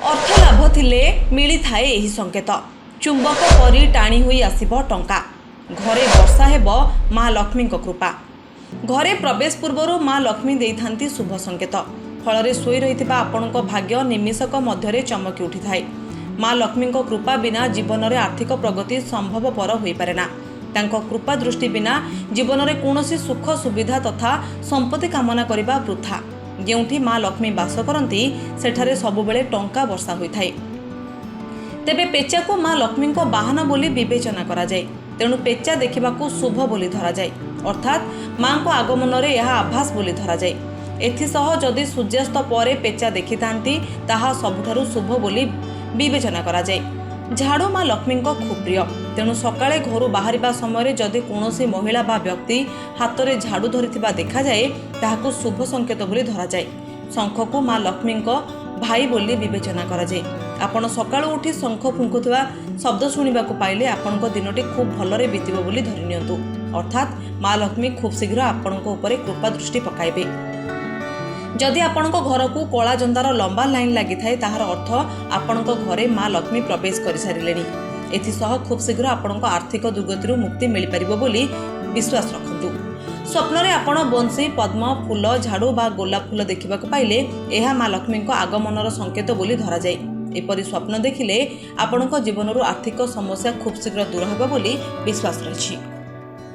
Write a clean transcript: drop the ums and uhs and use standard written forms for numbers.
ଅର୍ଥ ଲାଭ ଥିଲେ ମିଳିଥାଏ ଏହି ସଂକେତ। ଚୁମ୍ବକ ପରି ଟାଣି ହୋଇ ଆସିବ ଟଙ୍କା। ଘରେ ବର୍ଷା ହେବ ମା ଲକ୍ଷ୍ମୀଙ୍କ କୃପା। ଘରେ ପ୍ରବେଶ ପୂର୍ବରୁ ମା ଲକ୍ଷ୍ମୀ ଦେଇଥାନ୍ତି ଶୁଭ ସଂକେତ। ଫଳରେ ଶୋଇ ରହିଥିବା ଆପଣଙ୍କ ଭାଗ୍ୟ ନିମିଷକ ମଧ୍ୟରେ ଚମକି ଉଠିଥାଏ। ମା ଲକ୍ଷ୍ମୀଙ୍କ କୃପା ବିନା ଜୀବନରେ ଆର୍ଥିକ ପ୍ରଗତି ସମ୍ଭବପର ହୋଇପାରେ ନା। ତାଙ୍କ କୃପା ଦୃଷ୍ଟି ବିନା ଜୀବନରେ କୌଣସି ସୁଖ ସୁବିଧା ତଥା ସମ୍ପତ୍ତି କାମନା କରିବା ବୃଥା। ଯେଉଁଠି ମା ଲକ୍ଷ୍ମୀ ବାସ କରନ୍ତି, ସେଠାରେ ସବୁବେଳେ ଟଙ୍କା ବର୍ଷା ହୋଇଥାଏ। ତେବେ ପେଚାକୁ ମା ଲକ୍ଷ୍ମୀଙ୍କ ବାହନ ବୋଲି ବିବେଚନା କରାଯାଏ। ତେଣୁ ପେଚା ଦେଖିବାକୁ ଶୁଭ ବୋଲି ଧରାଯାଏ, ଅର୍ଥାତ୍ ମାଙ୍କ ଆଗମନରେ ଏହା ଆଭାସ ବୋଲି ଧରାଯାଏ। ଏଥିସହ ଯଦି ସୂର୍ଯ୍ୟାସ୍ତ ପରେ ପେଚା ଦେଖିଥାନ୍ତି, ତାହା ସବୁଠାରୁ ଶୁଭ ବୋଲି ବିବେଚନା କରାଯାଏ। ଝାଡ଼ୁ ମା ଲକ୍ଷ୍ମୀଙ୍କ ଖୁବ୍ ପ୍ରିୟ। ତେଣୁ ସକାଳେ ଘରୁ ବାହାରିବା ସମୟରେ ଯଦି କୌଣସି ମହିଳା ବା ବ୍ୟକ୍ତି ହାତରେ ଝାଡ଼ୁ ଧରିଥିବା ଦେଖାଯାଏ, ତାହାକୁ ଶୁଭ ସଂକେତ ବୋଲି ଧରାଯାଏ। ଶଙ୍ଖକୁ ମା ଲକ୍ଷ୍ମୀଙ୍କ ଭାଇ ବୋଲି ବିବେଚନା କରାଯାଏ। ଆପଣ ସକାଳୁ ଉଠି ଶଙ୍ଖ ଫୁଙ୍କୁଥିବା ଶବ୍ଦ ଶୁଣିବାକୁ ପାଇଲେ ଆପଣଙ୍କ ଦିନଟି ଖୁବ୍ ଭଲରେ ବିତିବ ବୋଲି ଧରି ନିଅନ୍ତୁ, ଅର୍ଥାତ୍ ମା ଲକ୍ଷ୍ମୀ ଖୁବ୍ ଶୀଘ୍ର ଆପଣଙ୍କ ଉପରେ କୃପା ଦୃଷ୍ଟି ପକାଇବେ। ଯଦି ଆପଣଙ୍କ ଘରକୁ କଳା ଜନ୍ଦାର ଲମ୍ବା ଲାଇନ୍ ଲାଗିଥାଏ, ତାହାର ଅର୍ଥ ଆପଣଙ୍କ ଘରେ ମା ଲକ୍ଷ୍ମୀ ପ୍ରବେଶ କରିସାରିଲେଣି। ଏଥିସହ ଖୁବ୍ ଶୀଘ୍ର ଆପଣଙ୍କ ଆର୍ଥିକ ଦୁର୍ଗତିରୁ ମୁକ୍ତି ମିଳିପାରିବ ବୋଲି ବିଶ୍ୱାସ ରଖନ୍ତୁ। ସ୍ୱପ୍ନରେ ଆପଣ ବଂଶୀ, ପଦ୍ମ ଫୁଲ, ଝାଡ଼ୁ ବା ଗୋଲାପ ଫୁଲ ଦେଖିବାକୁ ପାଇଲେ ଏହା ମା ଲକ୍ଷ୍ମୀଙ୍କ ଆଗମନର ସଂକେତ ବୋଲି ଧରାଯାଏ। ଏପରି ସ୍ୱପ୍ନ ଦେଖିଲେ ଆପଣଙ୍କ ଜୀବନରୁ ଆର୍ଥିକ ସମସ୍ୟା ଖୁବ୍ ଶୀଘ୍ର ଦୂର ହେବ ବୋଲି ବିଶ୍ୱାସ ରହିଛି।